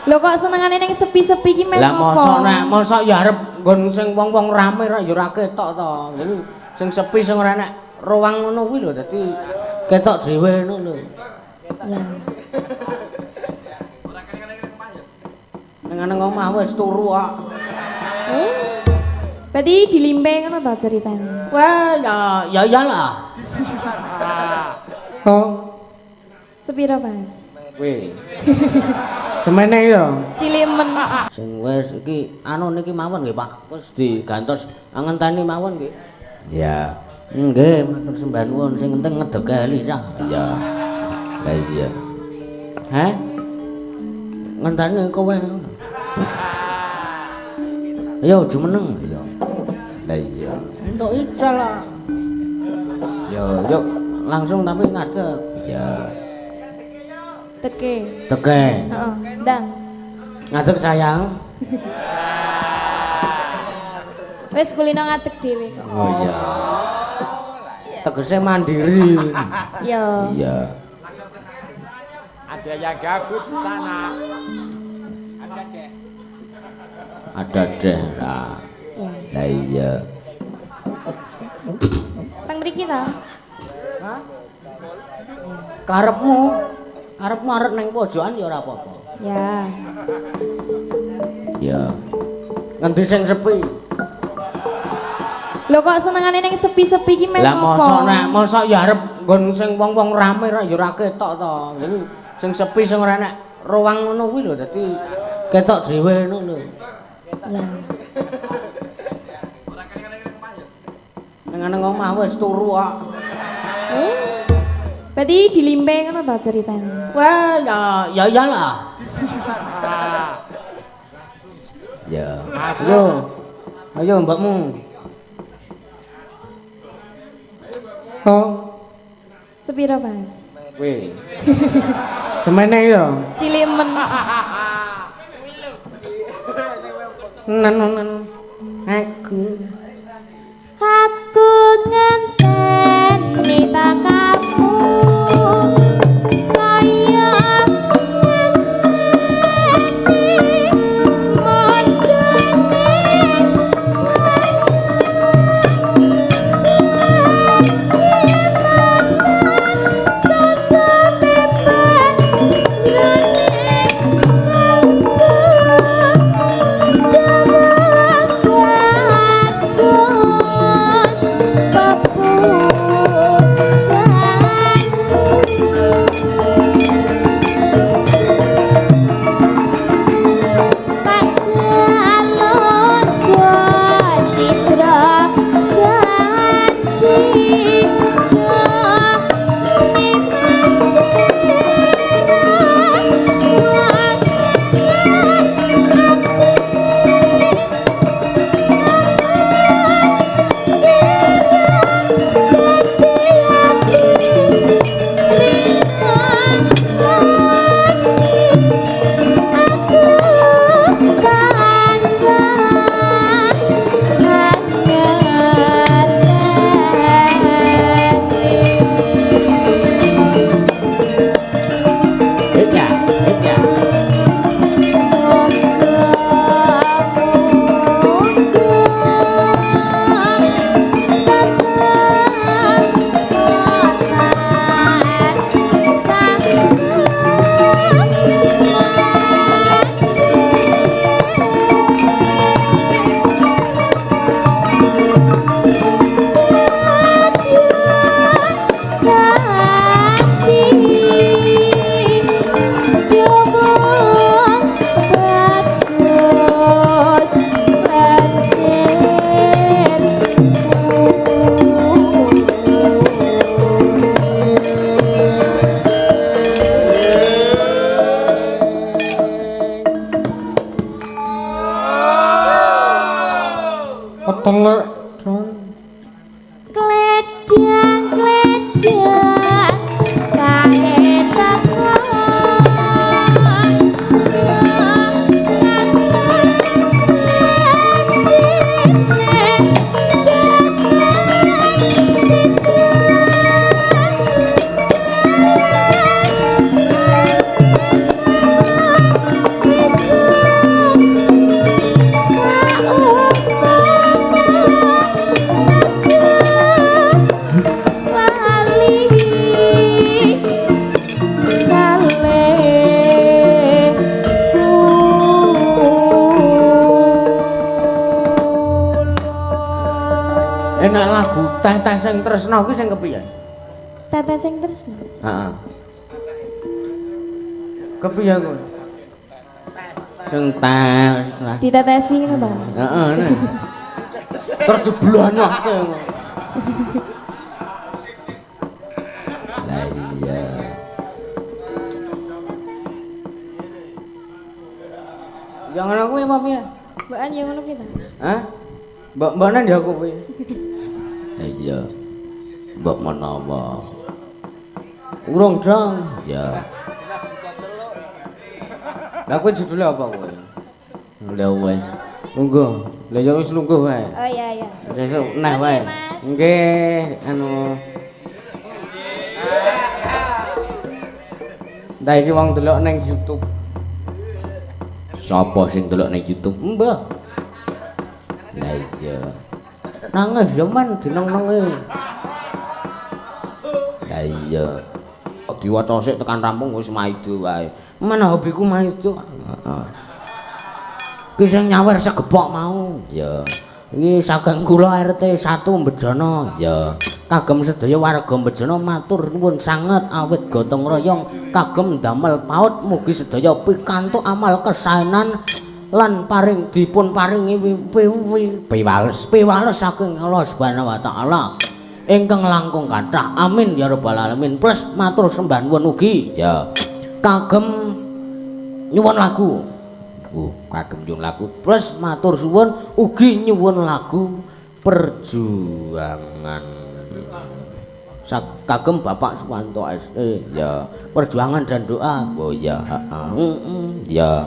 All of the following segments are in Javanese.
Lho kok senengane ning sepi-sepi ki meh Lah apa? Mosok nek mosok ya arep nggon sing wong-wong rame ra ya ora ketok to. Jadi sing sepi sing ora enek ruang ngono kuwi lho dadi ketok dhewe ngono lho. Ya. Ning nang omah wis turu kok. Oh. Berarti dilimpe ngono to ceritane. Wah, ya ya iyalah. Oh, Sepiro, Mas? Weh. Semene ya. Cilik men. Sing wis iki anu niki mawon nggih, Pak. Wis digantos ngenteni mawon nggih. Ya. Nggih, matur sembah nuwun sing penting ngedeke Elisa. Ya. Lah iya. Heh? Ngenteni kowe. Ayo jumeneng. Iya. Lah iya. Entuk ical lah. Yo, yuk langsung tapi ngadeg. Ya. Teke. Teke. Heeh, ndang. Ngadeg sayang. Wis kulino ngadeg dhewe kok. Oh iya. Tegese mandiri. Iya. Iya. Ada yang gabut di sana. Ada dek. Ada deh lah. Ya. Lah iya. Teng mriki ta? Hah? Karepmu, karepmu arep nang pojokan ya ora apa-apa. Ya. Ya. Ngendi sing sepi? Lho kok senengane ning sepi-sepi ki meh Lah apa? mosok nek mosok ya arep nggon sing wong-wong rame ra ya ora ketok to. Jadi sing sepi sing ora enek ruang ngono kuwi lho dadi ketok dhewe ngono lho. Ya. Ning nang omah wis turu kok. Oh. Berarti dilimpe ngono to ceritane. Wah, ya ya iyalah. Ya. Ayo. Ayo mbakmu. Oh, Sepiro, Mas? weh. Semene ya. Cilik men. Nen nen. Aku Aku ngenteni takamu kaya ngenteni mondone sesepepen jroning kalbu bagus papujan. Nek lagu Teh-teh sing tresno kuwi sing kepiye? Teh-teh sing tresno. Heeh. Kepiye kuwi? Sing teh ditetesi ngono ta? Heeh. Terus diblonyohke. Lah iya. Ya ngono kuwi apa piye? Mbokan ya ngono kuwi ta? Hah? Mbok-mbokan ya aku kuwi. Lah iya. Mbok menawa. Urung dong. Ya. Lah kuwi judule apa kuwi? Lah wis. Lungguh. Lah ya wis lungguh wae. Oh iya iya. Sesuk neh wae. Nggih, anu. Ndak iki wong delok ning YouTube. Sapa sing delok ning YouTube? Mbah. Lah iya. Nangis ya men dineng-nengi. Lah iya. Diwaca sik tekan rampung wis maido wae. Men hobiku maido. Heeh. Ki sing nyawer segepok mau. Ya. Iki saking kula RT 1 Bejono. Ya. Kagem sedaya warga Bejono matur nuwun sanget awit gotong royong kagem damel paut mugi sedaya pikantuk amal kesaenan lan paring dipun paringi piwales piwales saking Allah Subhanahu wa taala ingkang langkung kathah. Amin ya rabbal alamin. Plus matur sembah nuwun ugi. Ya. Kagem nyuwun lagu. Kagem nyuwun lagu. Plus matur suwun ugi nyuwun lagu perjuangan. Kagem Bapak Suwanto SE. Ya. Perjuangan dan doa. Oh ya, heeh. Heeh. Ya.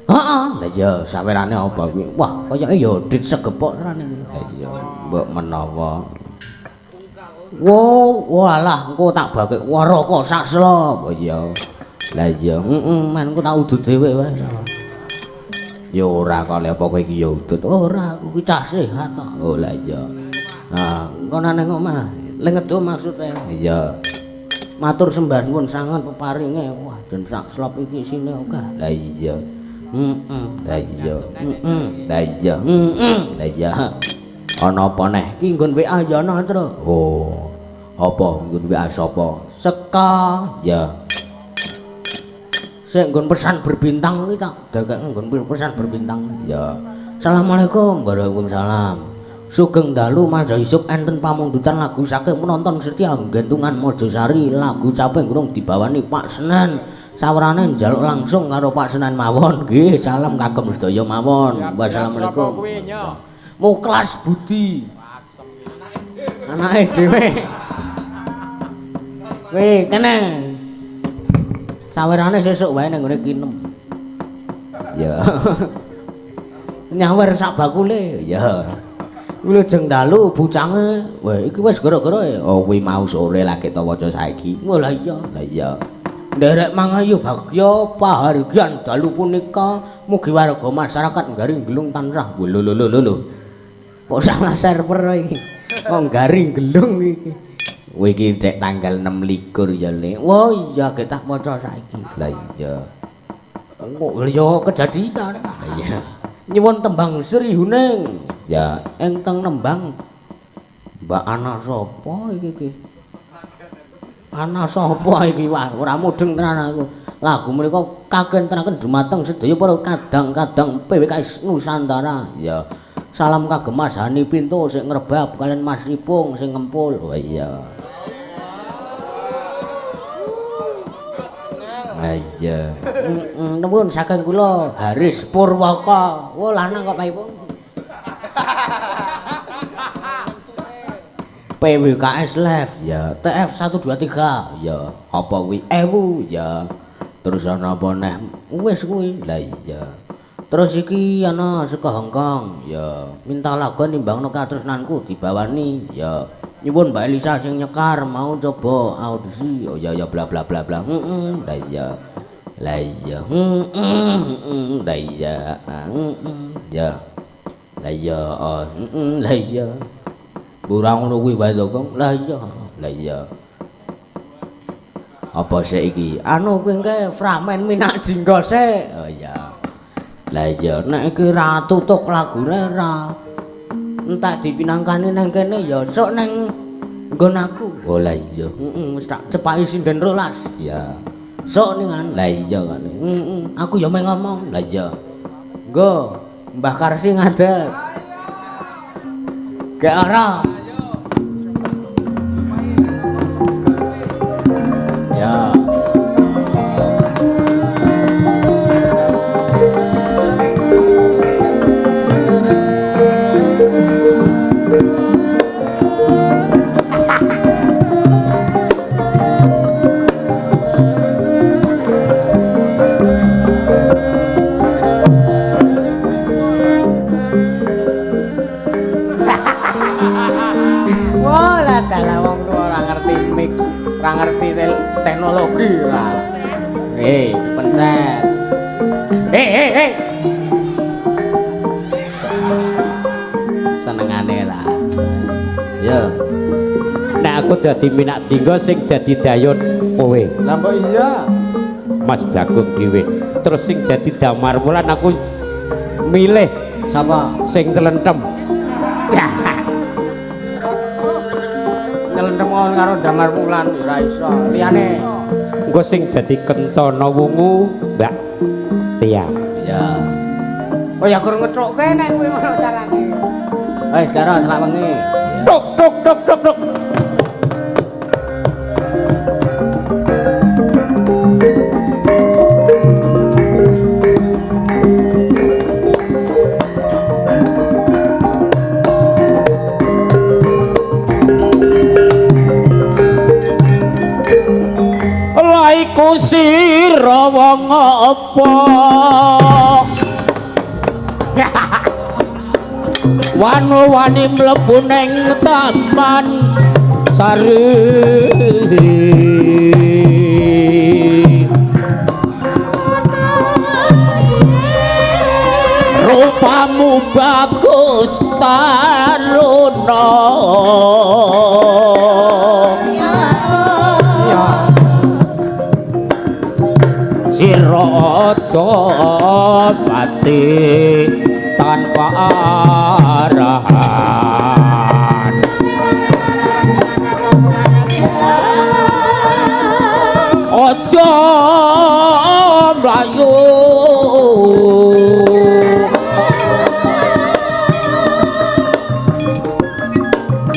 Heeh. Lah ya sawerane apa kuwi? Wah, kayake ya dit segepok tenan iki. Lah iya, mbok menawa. Wo, walah engko tak bakek waraka sak selo. Oh iya. Lah iya, heeh, men engko tak udut dhewe wae. Ya ora kok lha apa kowe iki ya udut. Ora, aku ki cah sehat kok. Oh lah iya. Nah, engko nang omah. Le ngedo maksude. Iya. Matur sembah nuwun sanget peparinge. Wah, den sak slop iki isine akeh. Lah iya. Heeh. Lah iya. Heeh. Lah iya. Heeh. Lah iya. Ana apa neh? Ki nggon WA ya ana, Tru. Oh. Apa nggon WA sapa? Seka. Ya. Sik nggon pesan berbintang iki tak dagek nggon pesan berbintang. Ya. Assalamualaikum. Waalaikumsalam. Sugeng dalu Mas Yusuf enten pamundutan lagu saking penonton setia Gentungan Mojosari lagu Caping Gunung dibawani Pak Senen. Sawerane njaluk langsung karo Pak Senen mawon. Nggih, salam kagem sedaya mawon. Wassalamualaikum. Muklas Budi. Anake dhewe. Kowe kene. Sawerane sesuk wae nang ngene kinem. Ya. Nyawer sak bakule. Ya. Wilujeng dalu bucange. Wah, iki wis gara-gara ya. Oh, kuwi mau sore lagi ta waca saiki. Wah, lah iya. Lah iya. Nderek mangayu bagya pahargyan dalu punika mugi warga masyarakat Garing Gelung tansah. Lho lho lho lho. Kok salah server iki? Kok Garing Gelung iki. Kowe iki dek tanggal 26 ya, Le. Wah, iya gek tak maca saiki. Lah iya. Kok ya kejadian. Lah iya. Nyuwun tembang Sri Huning. Ya, ingkang nembang Mbak Ana sapa iki iki? Ana sapa iki? Wah, ora mudeng tenan aku. Lagu menika kakentenaken dumateng sedaya para kadang-kadang PWKS Nusantara. Ya. Salam kagem Mas Hani Pinto sing ngrebab kalian Mas Ipung sing ngempul. Oh iya. Lah iya. Nuwun saking kula Haris Purwaka. Wah, lanang kok Pak Ipung. PWKS Live ya, TF 123 ya, apa kuwi? Ewu ya. Terus ana apa neh? Wis kuwi. Lah iya. Terus iki ana saka Hongkong ya, minta lagu nimbangno katresnanku dibawani ya. Nyuwun Mbak Elisa sing nyekar mau coba audisi. Oh ya ya bla bla bla bla. Heeh. Lah iya. Lah iya. Heeh. Lah iya. Heeh. Ya. Lah iya. Heeh. Lah iya. Ora ngono kuwi wae to, Kong. Lah iya. Lah iya. Apa sik iki? Anu kuwi engke fragmen Minak Jingga sik. Oh iya. Lah iya, nek iki ra tutuk lagune ra Entak dipinangkani nang kene ya sok nang nggon aku. Oh lah iya. Heeh, wis tak cepaki sinden 12. Iya. Sok ningan. Lah iya kane. Heeh, aku ya meh ngomong. Lah iya. Nggo, Mbah Karsi ngadeg. Gak ora. Ya. Wah, lah dalah wong tuwa ora ngerti mic, ora ngerti teknologi ora. Pencet. Eh. Senengane lah. Yo. Nek aku dadi Minak Jinggo sing dadi dayun kowe. Lah mbok iya. Mas Bagong dhewe. Terus sing dadi Damar Wulan aku milih Sapa? sing celentem. Nyelentem kon karo Damar Wulan ya ora iso. Liyane Engko sing dadi Kencana Wungu Mbak Tia. Iya. Oh ya kur ngethukke nek kuwi ngono carane. Wis karo selak wengi. Tuk tuk tuk tuk tuk. Laiku sira wong apa? Wanu-wani mlebu ning taman sari. Rupamu bagus taruna. Sira aja mati tanpa arahan. Aja mlayu.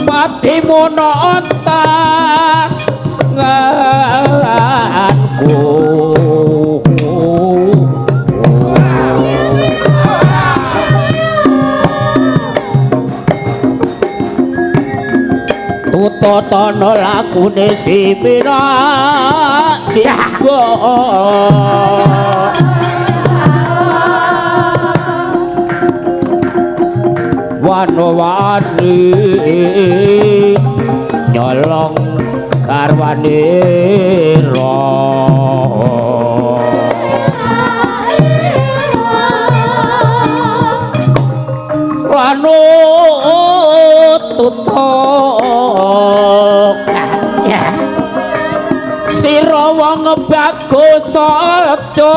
Patimu tanganku. Tututana lakune si Minak Jinggo. Wano-wani nyolong garwane ra. Wano tutuk sira wong bagus aja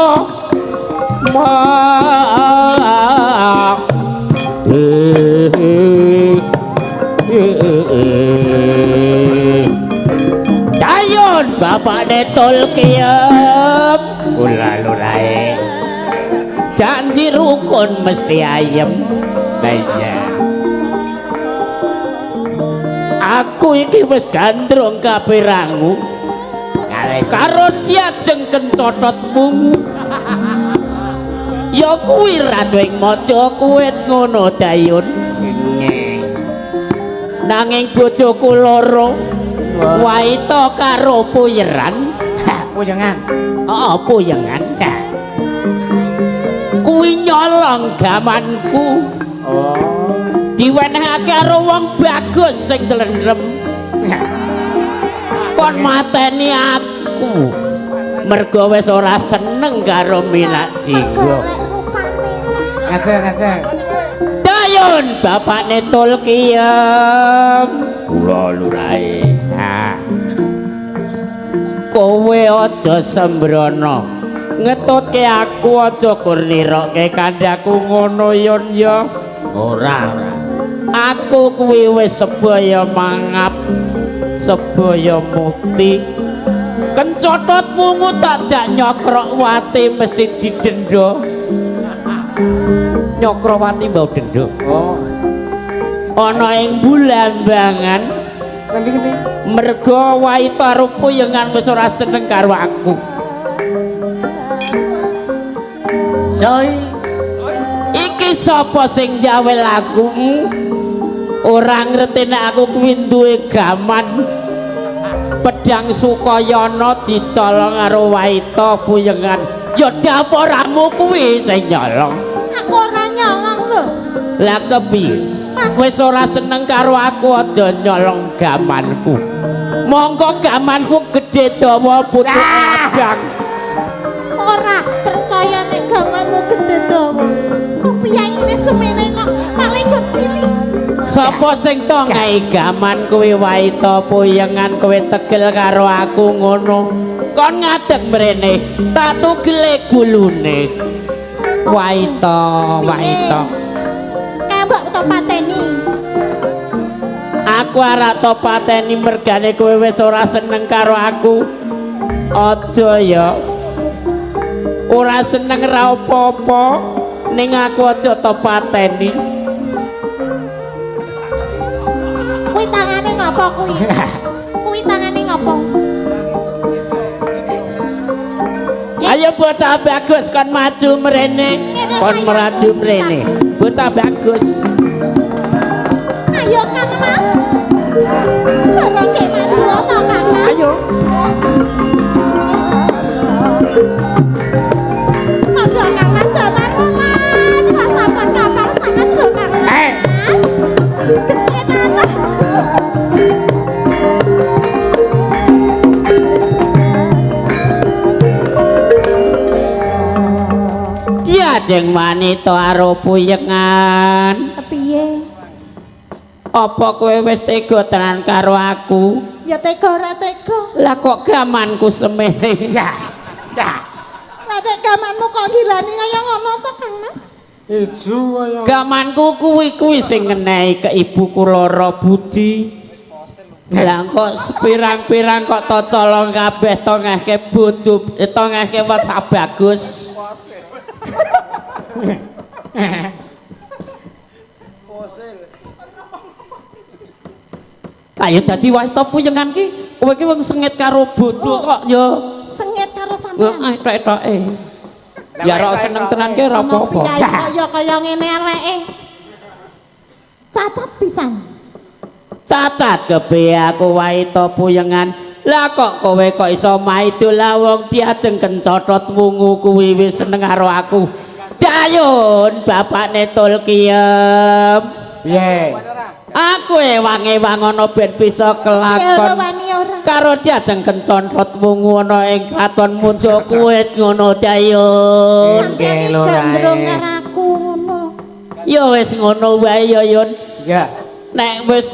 Dayun bapakne Tulkiem kula lurae janji rukun mesti ayem. Lah iya. Aku iki wis gandrung kapirangu karo diajeng kencotot pungu. Ya kuwi ratu ing maca kuwit ngono Dayun. Nanging bojoku loro waita karo puyeran. Puyengan. Heeh, puyengan. Kuwi nyolong gamanku. Oh. Diwenehake karo wong bagus sing tlendrem. Kon mateni aku. Mergo wis ora seneng karo Minak Jinggo. Ngadeg-ngadeg. Dayun bapakne Tulkiem. Kula lurahe. Ha. Kowe aja sembrono. Ngetutke aku aja kur nirokke kandhaku ngono yon ya. Ora, ora. Aku kuwi wis sebaya mangap, sebaya mukti. Kencotot wungu tak jak Nyakrowati mesti didenda. Nyakrowati mbau denda. Oh. Ana ing Bulambangan. Ngendi-ngendi? Merga Waita Rupuyengan wis ora seneng karo aku. Soi. Iki sapa sing jawel aku? Ora ngerti nek aku kuwi duwe gaman. Pedang Sukayana dicolong karo Waita Puyengan. Ya daporamu kuwi sing nyolong. Aku ora nyolong lho. Lah kepiye? Wis ora seneng karo aku aja nyolong gamanku. Monggo gamanku gedhe dawa putuke abang. Ora percaya nek gamanmu gedhe dawa. Kok piyayine semene kok paling gur cilik. Sapa sing to ngai gaman kuwi Waita Puyengan kowe tegel karo aku ngono. Kon ngadeg mrene, tak tugele gulune. Waita, Waita. Kae mbok to pateni. Aku ora to pateni mergane kowe wis ora seneng karo aku. Aja ya. Ora seneng ra apa-apa, ning aku aja to pateni. Kuwi tangane ngapa kuwi? Kuwi tangane ngapa? Ayo bocah bagus kon maju mrene. Kon maju mrene. Bocah bagus. Ayo Kang Mas. Karo maju to Kang Mas. Ayo. Monggo Kang Mas damar ruman. Mas sampun kapal sangat lho Kang Mas. Getenan. Diajeng wanita karo Puyengan. Piye? Apa kowe wis tega tenan karo aku? Ya tega ora tega. Lah kok gamanku semene? Ya. Ya. Lah nek gamanmu kok gilani kaya ngono to Kang Mas? Iju kaya. Gamanku kuwi sing ngenehi ke ibuku lara budi. Lah kok sepirang-pirang kok to colong kabeh to ngehke bojo, to ngehke wes bagus. Kaya dadi Waita Puyengan ki, kowe ki wong sengit karo bojo kok ya. Sengit karo sampean. Heeh, tok-toke. Ya ora seneng tenan ki ora apa-apa. Kaya kaya ngene eleke. Cacat pisan. Cacat kepiye aku Waita Puyengan. Lah kok kowe kok iso maido lah wong diajeng kencotot wungu kuwi wis seneng karo aku. Dayun bapakne Tulkiem. Piye? Aku ewang-ewang ana ben bisa kelakon. Karo diajeng kencotot wungu ana ing kraton Majapahit ngono Dayun. Nggih lho karo aku ngono. Ya wis ngono wae ya Yun. Ya. Nek wis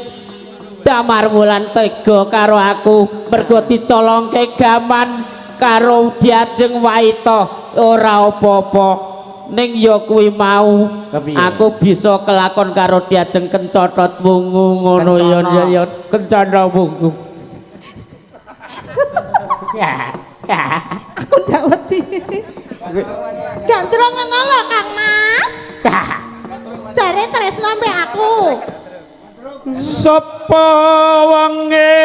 Damar Wulan tega karo aku mergo dicolongke gaman karo diajeng Waita ora apa-apa. Ning ya kuwi mau aku bisa kelakon karo diajeng kencotot wungu ngono ya ya kencana wungu. Ya. Aku ndak wedi. Gandrung ngono lho Kang Mas. Jare tresno mbek aku. Sapa wonge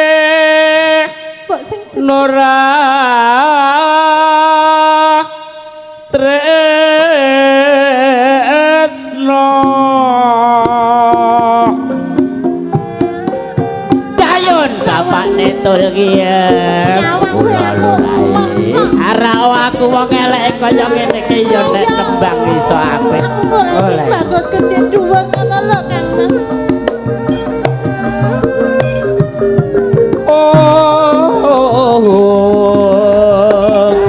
mbok sing ora tresno. Dayun bapakne Tulkiem. Ora aku wong elek kaya ngene iki ya nek nembang iso apik. Aku golek sing bagus gedhe dhuwur ngono lho Kang Mas. Oh,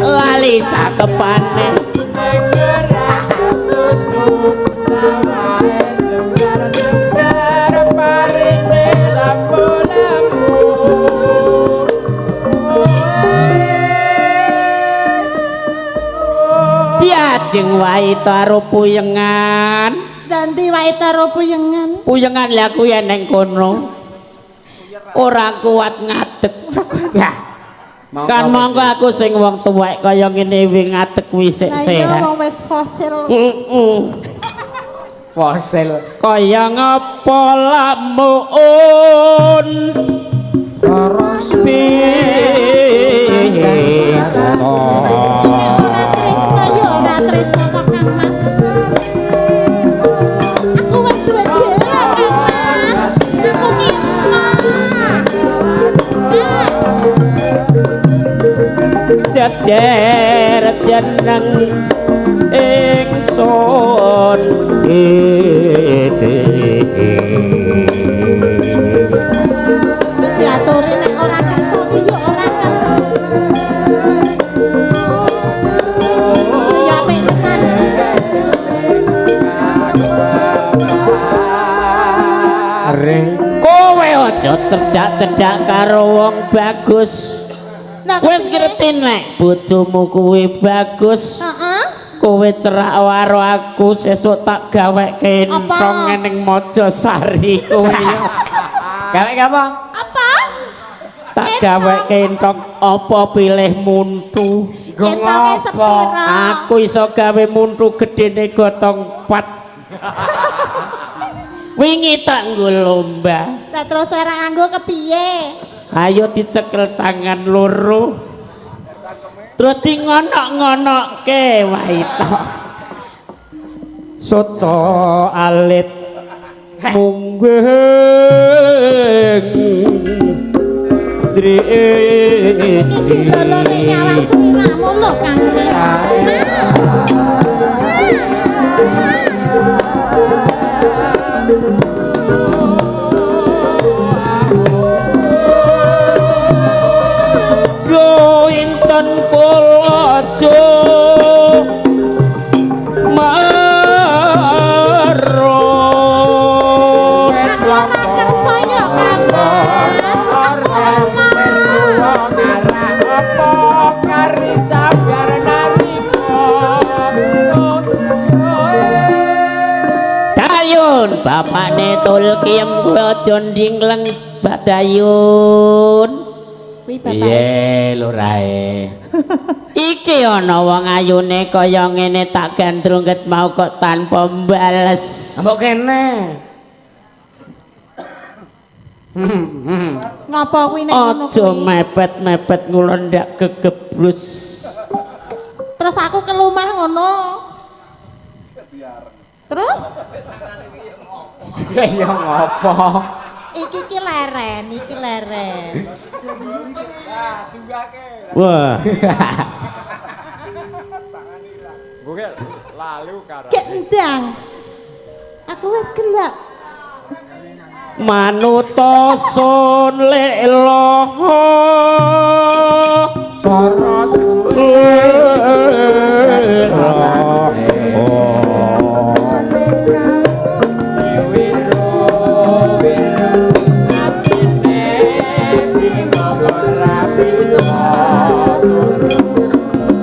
lali cakepane. Susu sawahe jembar-jembar parine lampu-lampu. Diajeng Waita karo Puyengan. Dandi wae taro puyengan. Puyengan lha kuwi ning kono. Ora kuat ngadeg. Ya. Kan monggo aku sing wong tuwek kaya ngene wi ngadeg kuwi sik Lah iya sehat. wong wis fosil. Heeh. Fosil. Kaya ngapa lamun bisa. Ora tresno ya ora tresno kok Kang Mas. Aku wis duwe dhewe Kang Mas. Aku ki Mas. Jejer jeneng ingsun iki. Wis diaturi nek ora kersa ki ya ora kersa. Ya apik tenan. Kowe aja cedak-cedak karo wong bagus. Lah Wis kepiye? ngerti nek bojomu kuwi bagus. Heeh. Kowe cerak karo aku sesuk tak gaweke Apa? entong ning Mojosari kowe. Gawek apa? Apa? Tak gaweke entong apa pilih muntu. Entonge sepira? Aku iso gawe muntu gedene gotong pat. Wingi tak nggo lomba. Lah terus ora nganggo kepiye? Ayo dicekel tangan loro. Terus di ngonok-ngonokke wae to. Soto alit munggeng Iki dilolone nyawang sliramu lho Kang Mas. Go inten kula marut. Aku ora kersa ya Kang Mas. Aku lemah. Apa kari sabar narima. Dayun bapakne tul kiem kowe aja ndingleng Badayun. Kuwi bapak. Piye lurae? Iki ana wong ayune kaya ngene tak gandrung ket mau kok tanpa mbales. Mbok kene. Ngapa kuwi nek ngono Aja kuwi? mepet-mepet ngulon ndak kegebrus. Terus aku kelumah ngono. Terus Ya ngopo? iki ki leren, iki leren. Wah, Gue lalu karo. Gek ndang. Aku wis gelak. manuta sun lelo. Soro wiru wiru atine bingung ora bisa turu.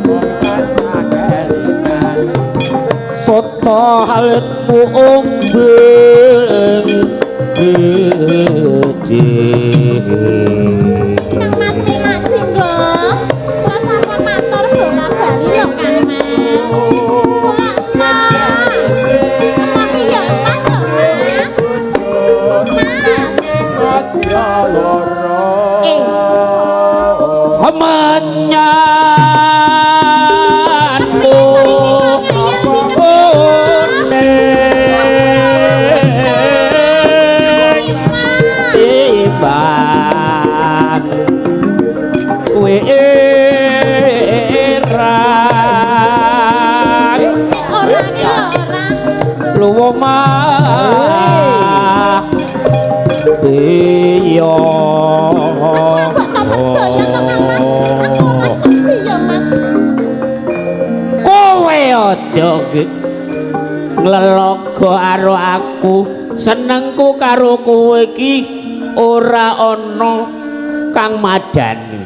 Wong tansah kelingan. Soto halitmu ombeng gede. Kang Mas Minak Jinggo. Kula sampun matur bola-bali lho Kang Mas. Kula emah. Emah ki ya emah lho Mas. Mas. Raja loro. Eh, Menyan kepiye to iki kok ngeyel iki kepiye to? Timbang wirang Nek ora ki ya ora. luwo mah iya. Aku kok tak percaya to Kang Mas. Aku ora sudi ya Mas. Kowe aja nglelaga karo aku. Senengku karo kowe iki ora ana kang madani.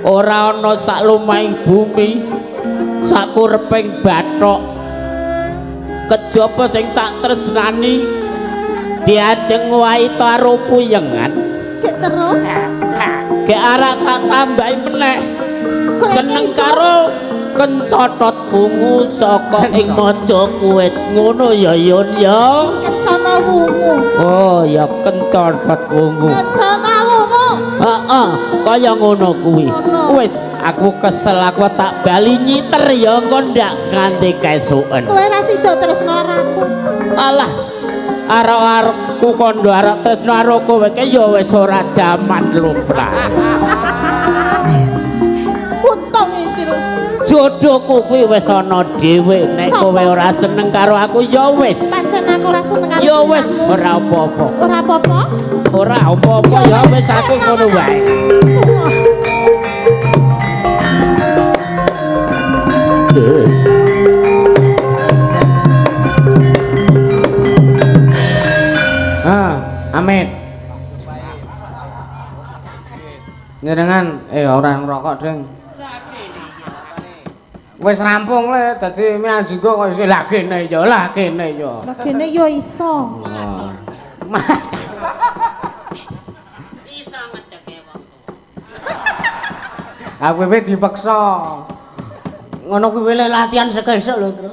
Ora ana sak lumahing bumi, sakureping bathok. Kejaba sing tak tresnani diajeng waita karo puyengan. Gek terus. Gek arak tak tambahi meneh. Seneng karo kencotot wungu saka ing Maja Kuwit. Ngono ya Yun ya. Kencana wungu. Oh ya kencotot wungu. Kencana wungu. Heeh, kaya ngono kuwi. Wis aku kesel, aku tak bali nyiter ya engko ndak nganti kesuken. Kowe ra sida tresno karo aku. Alah, arek-arekku kandha arek tresno karo kowe ki ya wis ora jaman lumrah. Untung iki lho. Jodohku kuwi wis ana dhewe. Nek kowe ora seneng karo aku ya wis. Pancen aku ora seneng karo. Ya wis ora apa-apa. Ora apa-apa. Ora apa-apa ya wis aku ngono wae. Ah, amit. Njenengan ora ngrokok, Ding. Wis rampung le, dadi minanjingga kok isih lah kene ya, lah kene ya. Lah kene ya iso. Iso ngedeke wong tuwa. Aku wis dipeksa. Ngono kuwi le latihan sekesuk lho, Tru.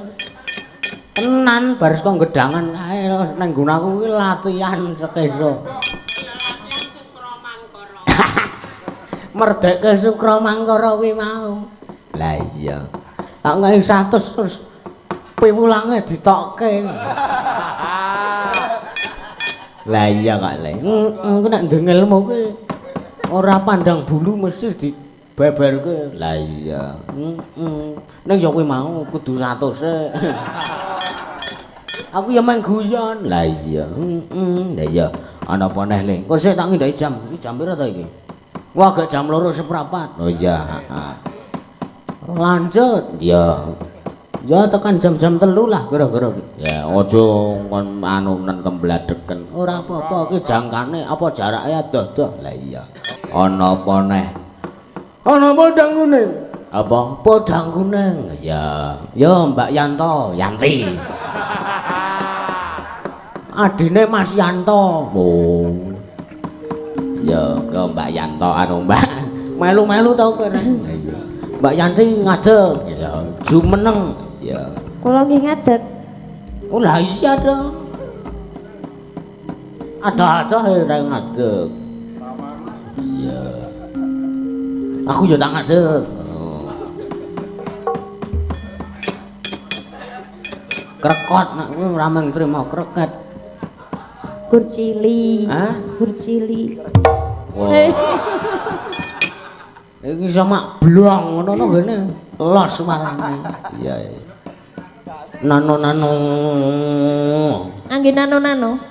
Tenan bar saka gedangan kae nang nggon aku kuwi latihan sekesuk. Latihan Sukra Mangkara. Merdeke Sukra Mangkara kuwi mau. Lah iya. Tak ngei 100 terus piwulange ditokke. Lah iya kok le. Heeh, ku nek ndelmu kuwi ora pandang bulu mesti dibeberke. Lah iya. Heeh. Ning ya kuwi mau kudu 100 e. Aku ya main guyon. Lah iya. Heeh. Lah iya. Ana apa neh le? Kok sik tak ngindhaki jam. Iki jam pira ta iki? Wah, gak jam 2:15. Oh iya, heeh. Lanjut. Ya. Ya tekan jam-jam 3 lah kira-kira. Ya aja kon anu nen kembladeken. Ora apa-apa iki jangkane apa jarake adoh-adoh. Lah iya. Ana apa neh? Ana podang kuning. Apa? Podang kuning. Ya. Ya Mbak Yanto, Yanti. Adine Mas Yanto. Oh. Ya, ya Mbak Yanto anu Mbak. Melu-melu to kowe. Lah iya. Mbak Yanti ngadeg. Ya, jumeneng. Ya. Kula nggih ngadeg. Oh lah iya dong. Ada-ada ora ngadeg. Iya. Aku ya tak ngadeg. Oh. Krekot nek kuwi ora mung trimo kreket. Gur cili. Hah? Gur cili. Wah. Iki iso mak blong ngono no ngene. Los suarane. Iya iya. Nano-nano. Angge nano-nano.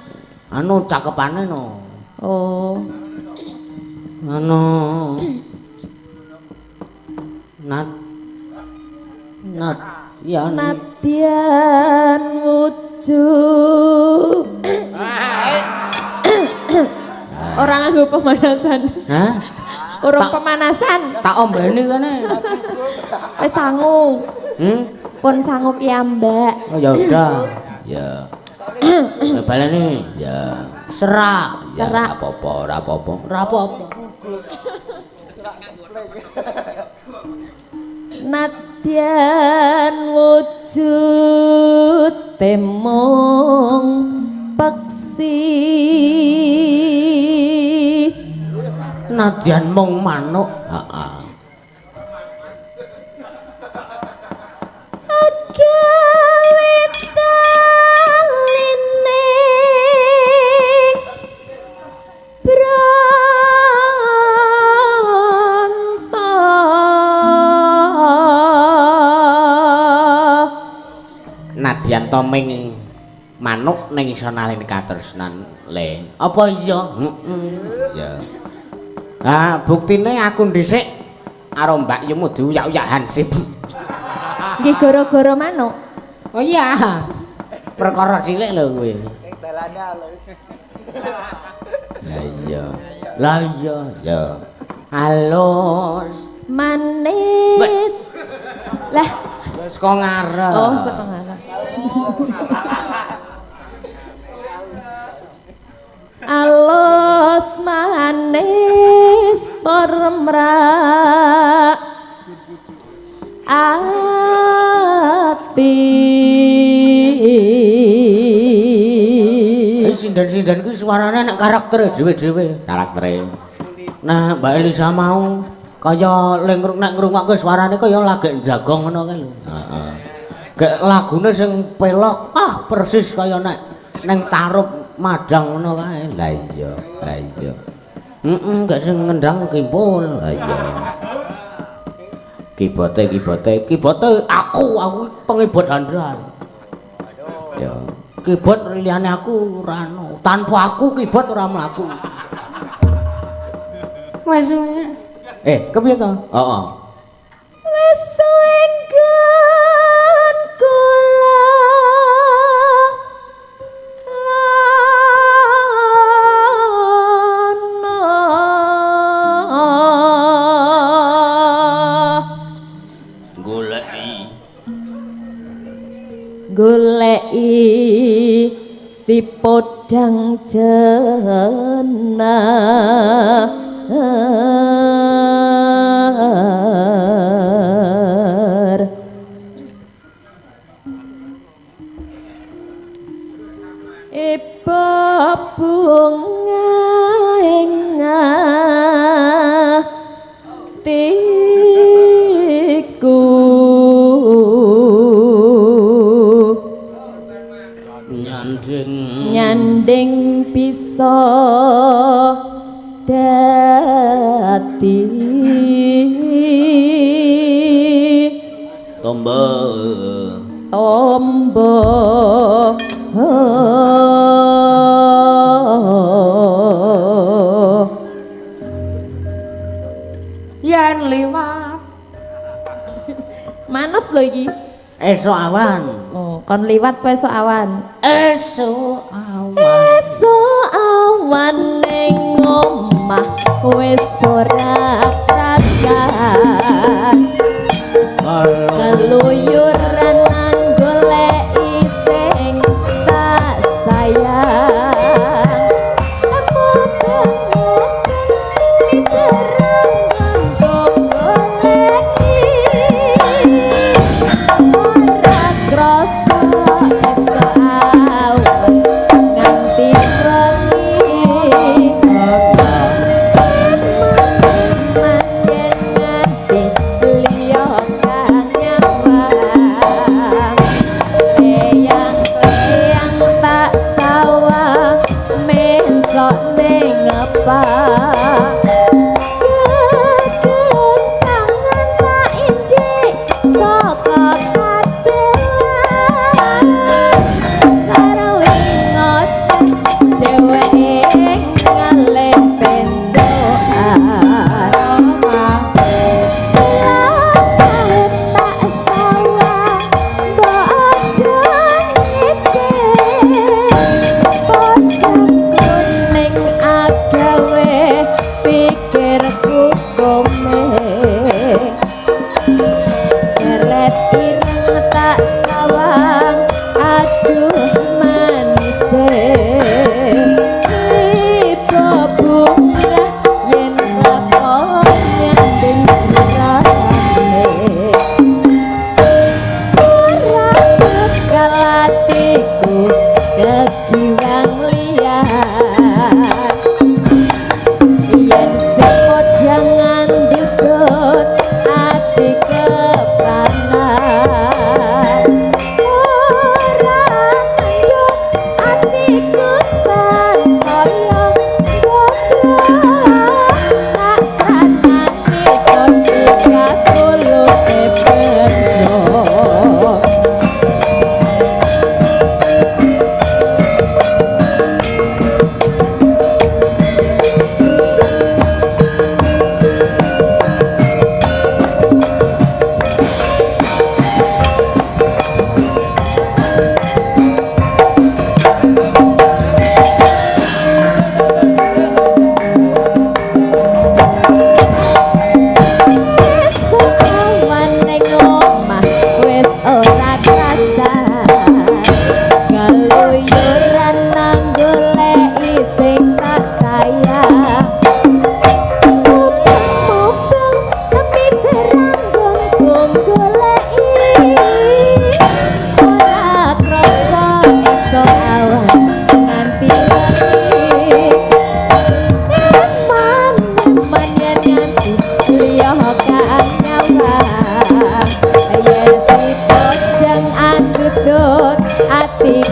Anu cakepane no. Oh. Nano. Nat. Nat. Ya. Nadyan wujud. Orang nganggo pemanasan. Hah? Orang pemanasan. Tak ombeni kene. Wis sangu. Pun sangu piyambak. Oh ya udah. Ya. Baleni. Ya. Serak. Ya ora apa-apa, ora apa-apa. Ora apa-apa. Nadyan wujud temong peksi. Nadyan mung manuk. Heeh. Agawe taline bronto. Nadyan to ming manuk ning iso naleni katresnan le. Apa iya? Heeh. Ya. Ah, buktine aku dhisik karo Mbak Yumu diuyak-uyak hansip. Nggih gara-gara manuk. Oh iya. Perkara cilik lho kuwi. Ning dalane lho. Lah iya. Lah iya, ya. Halus manis. Lah, ya saka ngarep. Oh, saka ngarep. Alos manis tur mrak ati. Sinden-sinden ki suarane nek karaktere dhewe-dhewe. Karaktere. Nah, Mbak Elisa mau kaya ling nek ngrungokke suarane kaya lagi njagong ngono kae lho. Heeh. Gek lagune sing pelok, ah persis kaya nek ning tarup madang ngono kae. Lah iya, lah iya. Heeh, gek sing ngendang kimpul. Lah iya. Kibote kibote Kibote aku pengibot andal. Ya. Keyboard liyane aku ora ono. Tanpa aku keyboard ora mlaku. Wes. Kepiye to? Heeh. Wis suwe nggon kula lana Goleki. Goleki si podang jenar. Iba bunga ing atiku. Nyanding nyanding bisa dadi Tombo. Tombo. Yen liwat manut lho iki. Esuk awan. Oh, kon liwat apa esuk awan? Esuk awan. Esuk awan ning omah wis ora krasan. Keluyuran nang goleki sing tak sayang. Apa banget terang goleki. Ora krasa esuk awan nganti wengi. Manjen nganti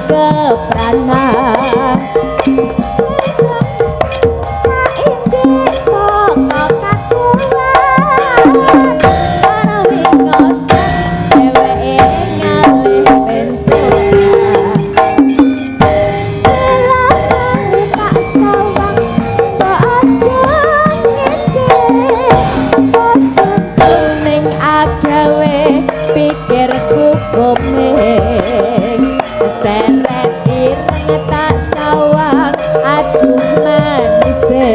Kepranan tak indik saka kadohan sarawi ngoten dheweke ngalih pencokan Delakang tak sawang mbok aja ngece padha kuning agawe pikirku komeng seret ireng tak sawang aduh manise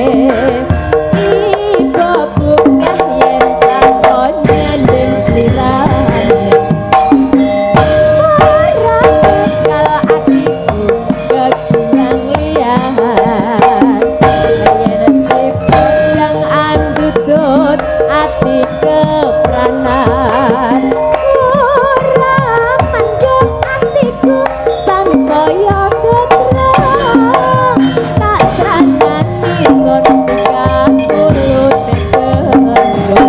ibu bungah yen takon nyanding slirane ora bakal atiku kegilang liyan yen si podang andudut ati kepranan ora mendung atiku sangsaya tetrem tak sranani sun pikamulute kendho.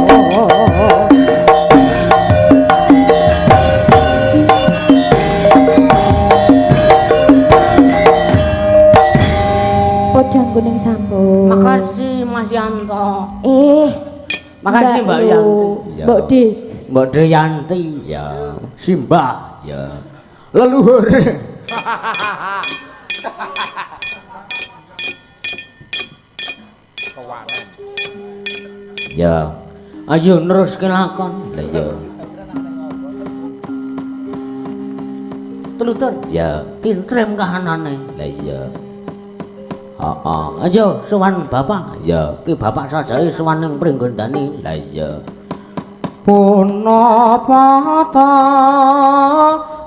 Podang kuning sampun. Makasih Mas Yanto. Eh, Makasih Mbak Lu. Yanti. Mbok D. Mbok De Yanti ya. Simbah ya. Leluhur. Kewanen. Ya. Ayo neruske lakon. Lah ya. Telutur. Ya, tintrem kahanane. Lah iya. Heeh. Ayo sowan bapak. Ya, ki bapak sajae sowan ning Pringgondani. Lah iya. Punapa ta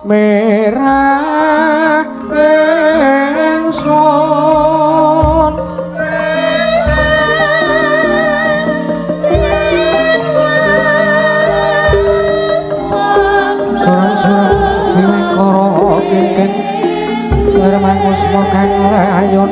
merah ingsun Surang-surang diwengkara kingking Lerman kusma kang layun.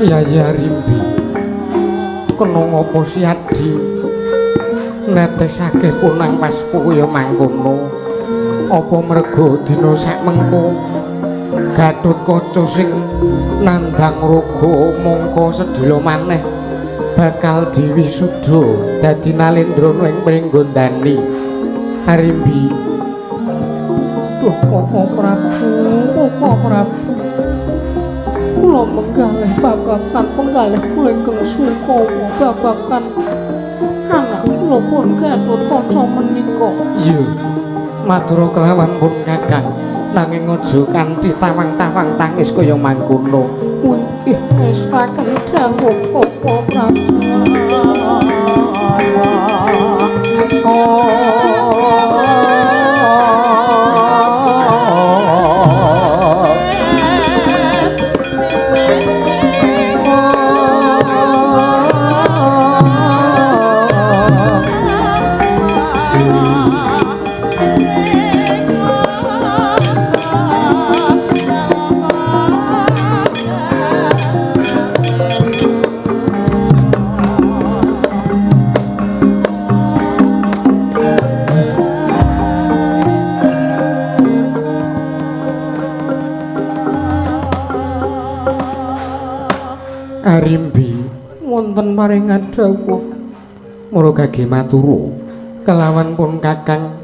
Yayi Arimbi. Kena ngapa si Adi netesake punang waspa kaya mangkono? Apa merga dina sakmengko Gatotkaca sing nandhang raga mangka sedhela maneh bakal diwisuda dadi Nalendrana ing Pringgondani. Arimbi. Duh Koko Prabu, Koko Prabu. Kula menggalih babagan penggalih kula ingkang sungkawa babagan anak kula pun Gatotkaca menika. Iya. Matur kelawan pun Kakang. Nanging aja kanthi tawang-tawang tangis kaya mangkono. Inggih ngestaken dawuh Koko Prabu. Arimbi wonten paringan dawuh mara gage maturu kelawan pun Kakang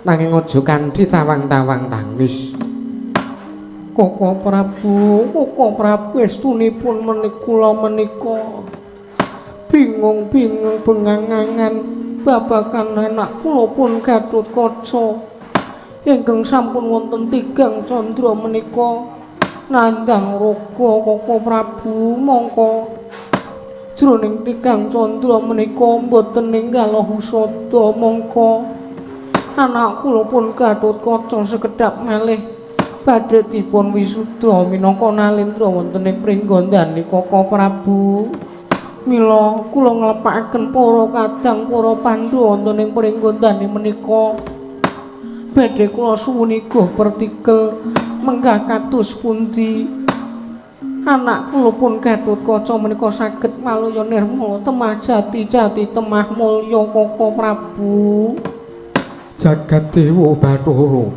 nanging aja kanthi tawang-tawang tangis. Koko Prabu, Koko Prabu estunipun menikula menika bingung-bingung bengangan babagan anak kula pun Gatotkaca ingkang sampun wonten tigang candra menika nandhang raga Koko Prabu mongko jroning tigang candra menika mboten ninggal husada mongko anak kula pun Gatotkaca sekedhap malih badhe dipun wisuda minangka Nalendra wonten ing Pringgondani Koko Prabu. Mila kula nglepakaken para kadang para pandhu wonten ing Pringgondani menika badhe kula suwuni goh pertikel menggah kados pundi anak kula pun Gatotkaca menika saged maluya nirmala temah jati-jati temah mulya Koko Prabu. Jagat Dewa Bathara,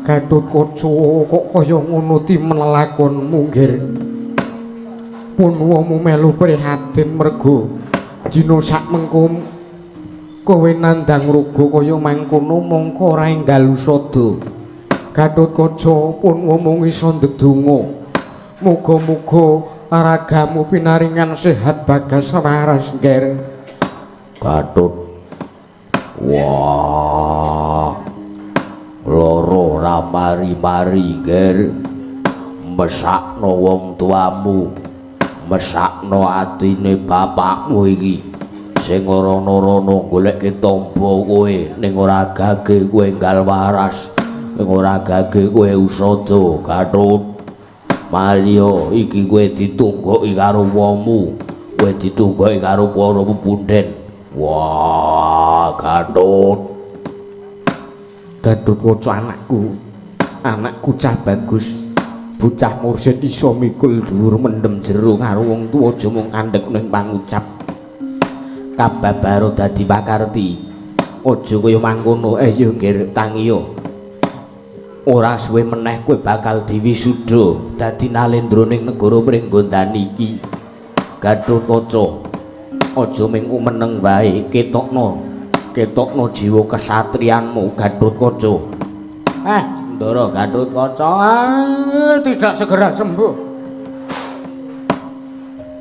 Gatotkaca kok kaya ngono timen lakonmu nggir. Punwamu melu prihatin merga dina sakmengko kowe nandhang raga kaya mangkono mongko ora enggal usada. Gatotkaca punwamu iso ndedonga muga-muga ragamu pinaringan sehat bagas waras ngger. Gatot. Wah, lara ora mari-mari ngger. Mesakno wong tuamu, mesakno atine bapakmu iki sing ora ana-ana goleke tamba kowe ning ora gage kowe enggal waras, ning ora gage kowe usada. Gatot, Mario iki kowe ditunggoki karo wongmu, kowe ditunggoki karo para pepunden. Wah, Gatot. Gatotkaca anakku, anakku cah bagus, bocah mursid iso mikul dhuwur mendem jero karo wong tuwa aja mung kandhek ning pangucap. Kababaro dadi pakarti. Aja kaya mangkono. Yo nggir tangiya. Ora suwe meneh kowe bakal diwisuda dadi Nalendra ning negara Pringgondani iki. Gatotkaca, aja mung meneng wae, ketokno. Ketokno jiwa kesatrianmu Gatotkaca. Ndara Gatotkaca, tidak segera sembuh.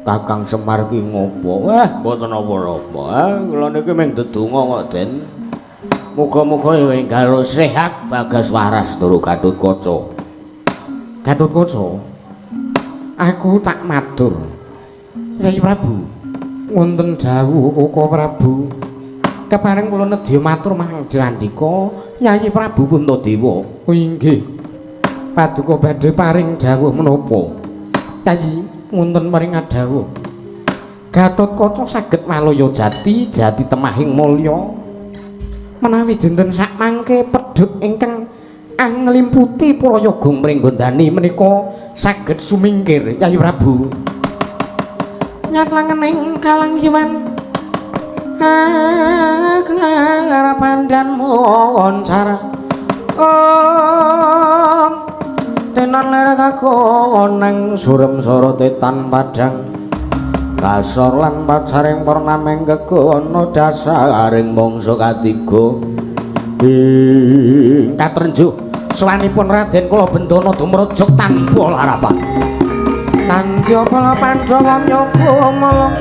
Kakang Semar ki ngopo? Mboten napa-napa. Kula niki mung ndedonga kok, Den. Muga-muga enggal sehat bagas waras Ndara Gatotkaca. Gatotkaca, aku tak matur. Kyai Prabu, wonten dawuh Koko Prabu. Kepareng kula nedya matur marang Jrandika Kyai Prabu Puntadewa. Oh inggih. Paduka badhe paring dawuh menapa? Kyai, wonten paring dawuh. Gatotkaca saged malaya jati, jati temahing mulya. Menawi dinten sakmangke pedhut ingkang anglimputi prayoga Pringgondani menika saged sumingkir Kyai Prabu. Nyat langening kalangjiwan harapan dan mohon cara ong tenan ler kagoneng surem sorote tan padang kasor lan pacaring purnaming kegono dasaring mangsa katiga ing katrenjuh sowanipun Raden kula bendana dumrejug tanpa larapan tandya bala Pandhawa nyoba mala.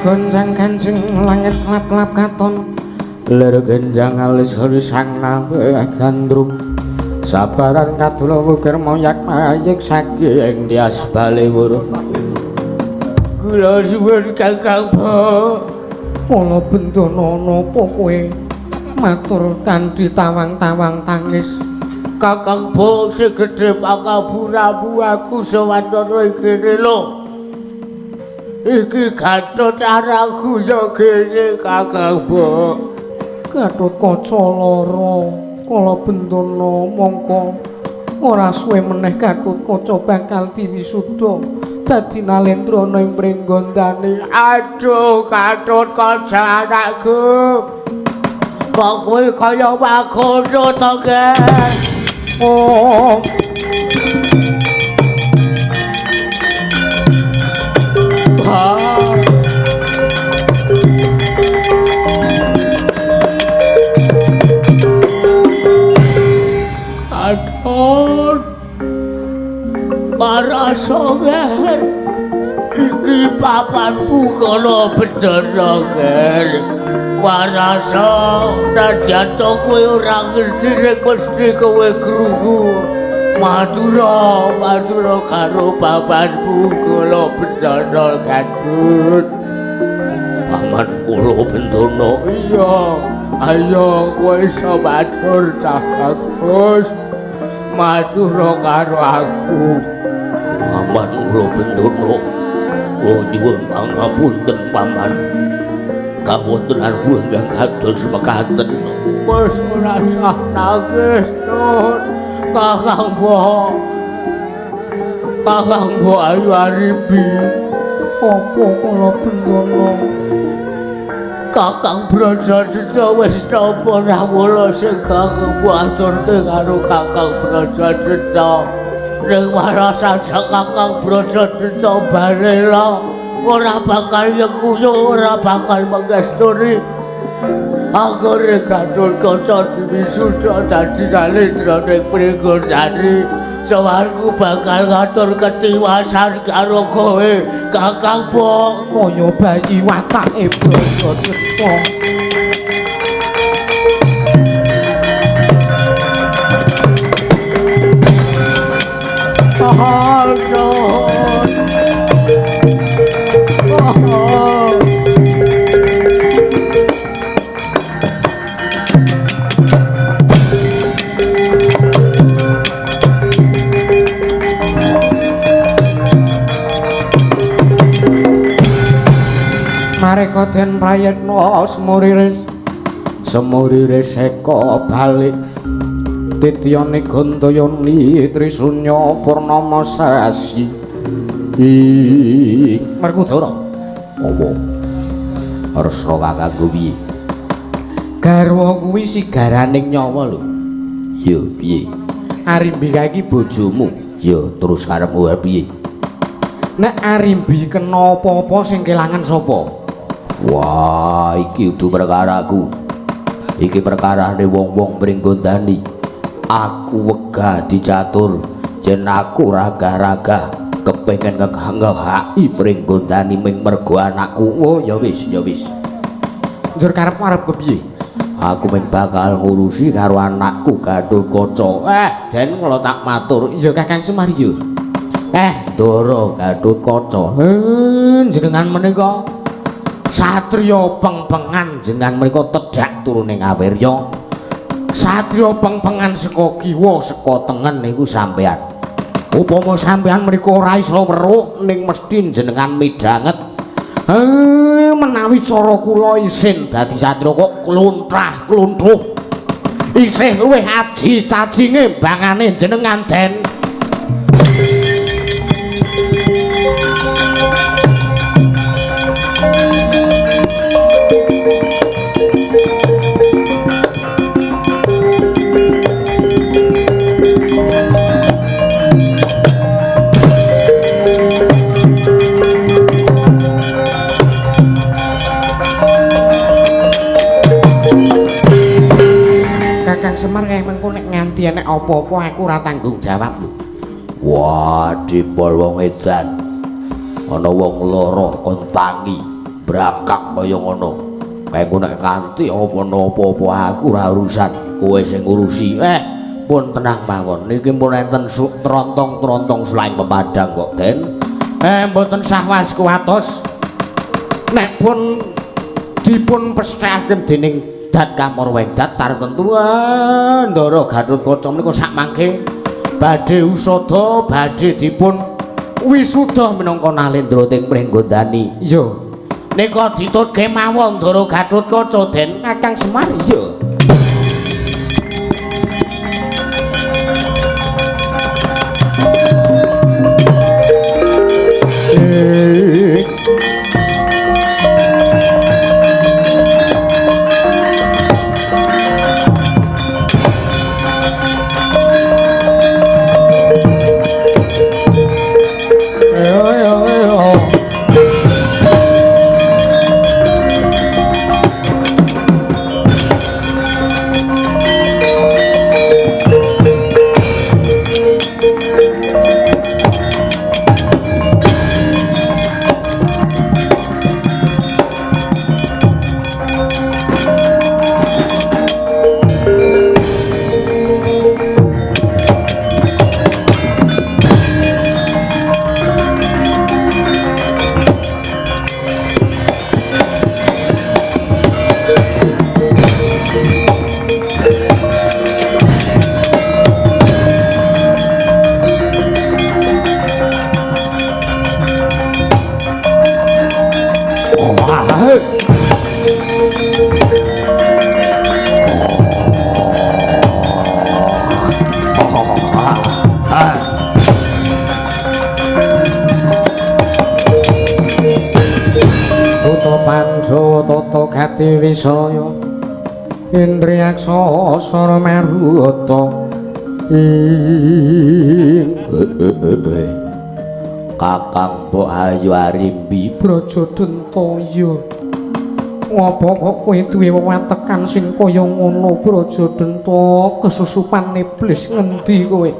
Goncang kanjeng langit kelap-kelap katon lir genjang alis sang nabe gandrung sabaran kadula wukir moyak mayik saking dias baliwur. Kula suwun Kakang Bo. Kala bendana napa kowe matur kanthi tawang-tawang tangis? Kakang Bo sing gedhe pakaburamu aku sewantara iki lho. Iki Gatut araku yo kene Kakang Bo. Gatut Kaca lara kala bendana mongko ora suwe meneh Gatut Kaca bakal diwisuda dadi nalendrana ing Pringgondani. Aduh Gatut Kaca anakku. Kok kowe kaya makono to, Ger? Oh. Aduh, para songer, iki papanku kala bendana, Ger. Warasa, nadyan to kowe ora ngerti nek mesti kowe krungu. Matura, matura karo papanku kala bendana Gatut. Paman kula bendana, iya. Ayo kowe iso matur cah bagus. Matura karo aku. Paman kula bendana, kula nyuwun pangapunten paman. Kawontenan kula ingkang kados mekaten. Wis ora usah nangis, Tut. Kakang Bo. Kakang Bo ayu Arimbi. Apa kala bendana? Kakang Brajadita wis nampa rawuh sing Kakang Bo aturke karo Kakang Brajadita. Ning malah saja Kakang Brajadita barela ora bakal nyekuyu, ora bakal mengesturi. Anggone Gatut Kaca diwisuda dadi nalendra ning Pringgondani. Sowanku bakal ngatur ketiwasan karo kowe, Kakang Bo. Kaya bayi watake Brajadita. Mareka den prayitna semuriris semuriris eka balik titiyane Gantayani Trisunya Purnama Sasi. Werkudara apa resa kakangku piye? Garwa kuwi sigaraning nyawa lho. Ya piye? Arimbi kae iki bojomu. Ya terus karepmu piye? Nek Arimbi kena apa-apa sing kelangan sapa? Wah, iki udu perkaraku. Iki perkarane wong-wong Pringgondani. Aku wegah dicatur Yen aku ragah-ragah kepengin ngehaki Pringgondani ming mergo anakku. Oh ya wis, ya wis. Njur karepmu arep kepiye? Aku ming bakal ngurusi karo anakku Gatotkaca. Den kula tak matur. Iya Kakang Semar ya. Ndara Gatotkaca. Jenengan menika satriya pengpengan, jenengan menika tedhak turuning awirya. Satriya pengpengan saka kiwa saka tengen niku sampean. Upama sampean mriku ora iso weruh ning mesthi jenengan midhanget. Menawi cara kula isin dadi satriya kok kluntrah-klunthuh. Isih luwih aji cacinge bangane jenengan, Den. Kakang Semar kaya mengko nek nganti enek apa-apa aku ora tanggung jawab lho. Wah, dipol wong edan. Ana wong loro kon tangi, brangkak kaya ngono. Kaya engko nek nganti ana apa-apa aku ora urusan, kowe sing ngurusi. Pun tenang mawon. Niki pun enten trontong-trontong selain pepadang kok, Den. Mboten sah was kuwatos. Nek pun dipun pesthekaken dening Dat Kamar Wedat tartentu Ndara Gatotkaca menika sakmangke badhe usada badhe dipun wisuda minangka nalendra teng Pringgondani. Iya. Nika ditutke mawon Ndara Gatotkaca, Den. Kakang Semar iya. Wisaya Indriyaksa Sara Maruta ing Kakang Mbok Ayu Arimbi Braja Dentaya. Ngopo kok kowe duwe wewatekan sing kaya ngono Braja Denta, kesusupan iblis ngendi kowe?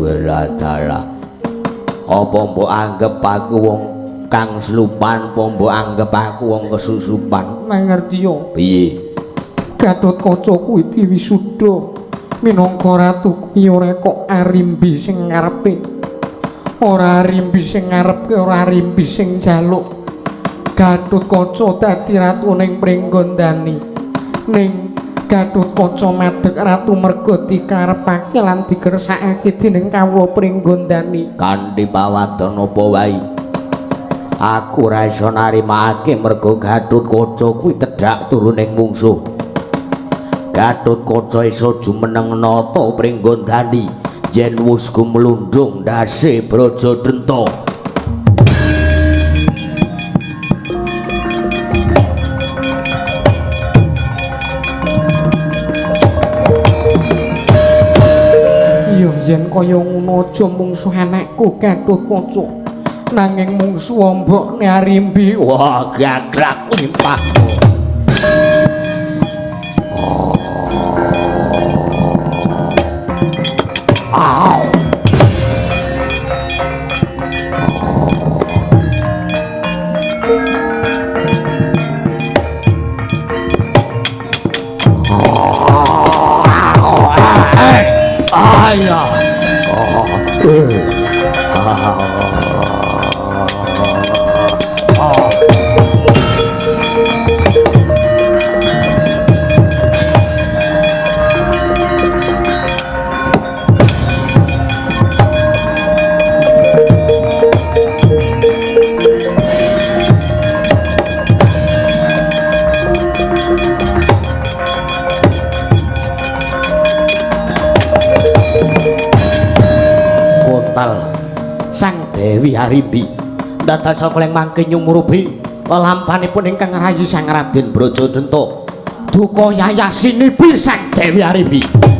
Welah dalah. Apa mbok anggep aku wong kang slupan, apa mbok anggep aku wong kesusupan? Nang ngerti yo. Piye? Gatotkaca kuwi diwisuda minangka ratu kuwi ora kok Arimbi sing ngarepe. Ora Arimbi sing ngarepke, ora Arimbi sing njaluk. Gatotkaca dadi ratu ning Pringgondani. Ning Gatotkaca madeg ratu merga dikarepake lan digersakake dening kawula Pringgondani. Kanthi pawadon apa wae aku ora iso narimakake merga Gatotkaca kuwi tedhak turuning mungsuh. Gatotkaca iso jumeneng nata Pringgondani yen wus gumlundung ndase Braja Denta. Ya yen kaya ngono aja mungsuh anakku Gatotkaca, nanging mungsuh mbokne Arimbi. Wah, gagrak limpahmu. Kontal Sang Dewi Arimbi dados sakleng mangke nyumurupi lelampanipun ingkang rayi Sang Raden Brajadenta duka yayasinipi Sang Dewi Arimbi.